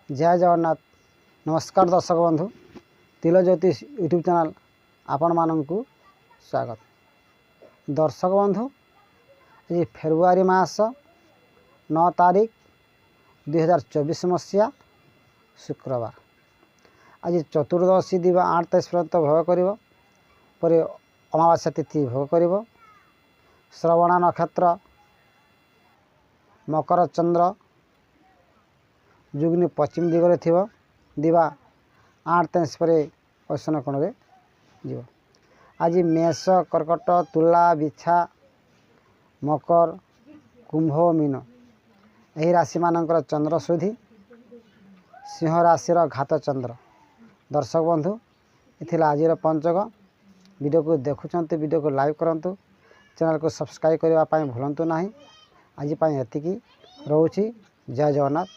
ଜୟ ଜଗନ୍ନାଥ। ନମସ୍କାର ଦର୍ଶକ ବନ୍ଧୁ, ତିଲ ଜ୍ୟୋତିଷ ୟୁଟ୍ୟୁବ୍ ଚ୍ୟାନେଲ୍ ଆପଣମାନଙ୍କୁ ସ୍ୱାଗତ। ଦର୍ଶକ ବନ୍ଧୁ, ଆଜି ଫେବୃଆରୀ ମାସ 9 ତାରିଖ, 2024 ମସିହା, ଶୁକ୍ରବାର। ଆଜି ଚତୁର୍ଦ୍ଦଶୀ ଦିବା 8:23 ପର୍ଯ୍ୟନ୍ତ ଭୋଗ କରିବ, ପରେ ଅମାବାସ୍ୟା ତିଥି ଭୋଗ କରିବ। ଶ୍ରବଣ ନକ୍ଷତ୍ର, ମକର ଚନ୍ଦ୍ର ଯୁଗ୍ନି ପଶ୍ଚିମ ଦିଗରେ ଥିବ, ଦିବା 8:23 ପରେ ଐଶାନ୍ୟ କୋଣରେ ଯିବ। ଆଜି ମେଷ, କର୍କଟ, ତୁଳା, ବିଛା, ମକର, କୁମ୍ଭ ଓ ମୀନ ଏହି ରାଶିମାନଙ୍କର ଚନ୍ଦ୍ର ଶୁଦ୍ଧି, ସିଂହ ରାଶିର ଘାତ ଚନ୍ଦ୍ର। ଦର୍ଶକ ବନ୍ଧୁ, ଏ ଥିଲା ଆଜିର ପଞ୍ଚକ। ଭିଡ଼ିଓକୁ ଦେଖୁଛନ୍ତି, ଭିଡ଼ିଓକୁ ଲାଇକ୍ କରନ୍ତୁ, ଚ୍ୟାନେଲକୁ ସବସ୍କ୍ରାଇବ୍ କରିବା ପାଇଁ ଭୁଲନ୍ତୁ ନାହିଁ। ଆଜି ପାଇଁ ଏତିକି ରହୁଛି। ଜୟ ଜଗନ୍ନାଥ।